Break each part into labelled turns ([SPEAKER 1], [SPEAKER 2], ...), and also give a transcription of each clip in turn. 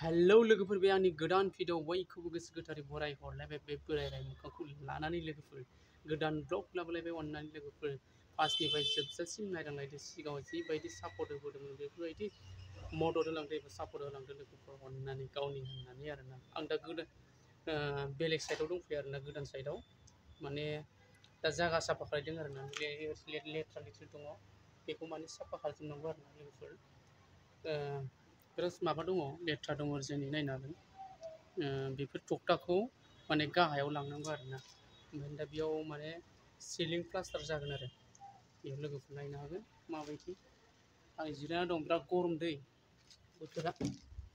[SPEAKER 1] Hello लोगोफोर, बे आंनि गोदान भिडिअ बयखौबो गोसो गोथारै बराय हरलायबाय। बे बोरायनाय मोखांखौ लानानै लोगोफोर गोदान ब्लग लाबोलायबाय। अननानै लोगोफोर फार्स्टनिफ्राय जोबजासिम नायलांलायदो। सिगाङाव जिबायदि सापर्ट होबोदोंमोन बेफोरबायदि मदद होलांदो एबा सापर्ट होलांदो लोगोफोर, अननानै गावनि होननानै आरोना। आं दा बेलेग साइडआव दंफैयो आरोना, गोदान साइडआव माने दा जायगा साफा खालायदों आरोना। लेथ्रा दङ, बेखौ माने साफा खालामजोबनांगौ आरोना लोगोफोर। बिराद माबा दङ, लेथ्रा दङ जोंनि नायनो हागोन। बेफोर थखथाखौ माने गाहायाव लांनांगौ आरोना। ओमफ्राय दा बेयाव माने सिलिं प्लास्टार जागोन आरो बेयाव लोगोफोर नायनो हागोन माबायदि। आं जिरायना दं, बिराद गरम दै बोथोरा,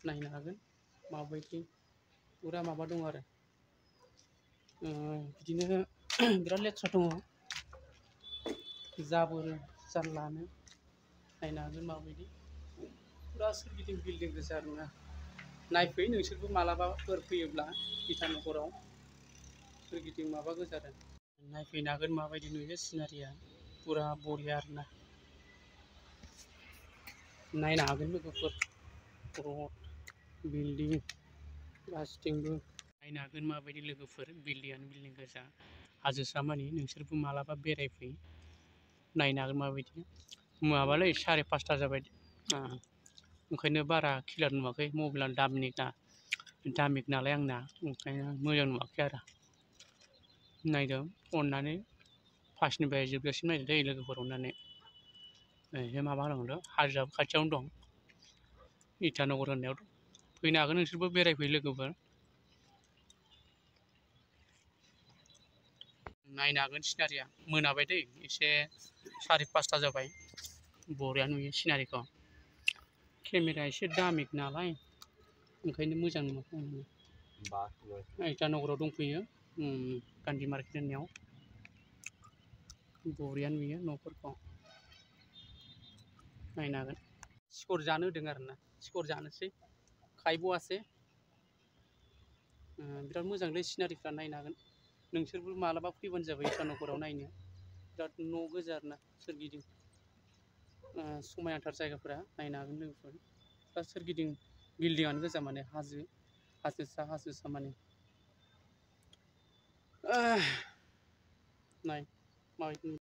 [SPEAKER 1] नायनो हागोन माबायदि फुरा माबा दङ आरो। बिदिनो बिराद लेथ्रा दङ, जाबोर जानलानो नायनो हागोन माबायदि। फुरा सोरगिदिं बिल्डिं गोजा आरोना। नायफै नोंसोरबो मालाबाफोर फैयोब्ला इटानगराव सोरगिदिं माबा गोजा आरो। नायफैनो हागोन माबायदि नुयो सिनारिया, फुरा बरिया आरोना। नायनो हागोन लोगोफोर, रड बिल्डिं गासिथिंबो नायनो हागोन माबायदि लोगोफोर। बिल्डिंआनो बिल्डिं गोजा, हाजोसा मानि। नोंसोरबो मालाबा बेरायफै, नायनो हागोन माबायदि। माबालै 5:30 जाबाय, ओंखायनो बारा क्लियार नुवाखै। मबाइला दामिक नालाय आंना, ओंखायनो मोजां नुवाखै आरो। नायदों अननानै फार्स्टनिफ्राय जोबजासिम नायदो दै लोगोफोर, अननानै। एसे माबा होनांगौ, हाजोआबो खाथियावनो दं, इटानगर होननायाव फैनो हागोन नोंसोरबो बेरायफै लोगोफोर। नायनो हागोन सिनारिया। मोनाबाय दै, एसे 5:30 जाबाय। बरिया नुयो सिनारिखौ। केमेरा एसे दामिक नालाय ओंखायनो मोजां नुवाखै आं। इटानगराव दंफैयो, गान्धी मार्केट होननायाव। बरिया नुयो न'फोरखौ, नायनो हागोन। सिकर जानो होदों आरोना, सिकर जानोसै खायब'आसै। बिराद मोजांलै सिनारिफ्रा, नायनो हागोन। नोंसोरबो मालाबा फैबानो जाबाय इटानगराव नायनो। बिराद न' गोजा आरोना सोरगिदिं, समायनाथार जायगाफोरा, नायनो हागोन लोगोफोर। दा सोरगिदिं बिल्डिंआनो गोजा, माने हाजोसा माने। नाय माबायदि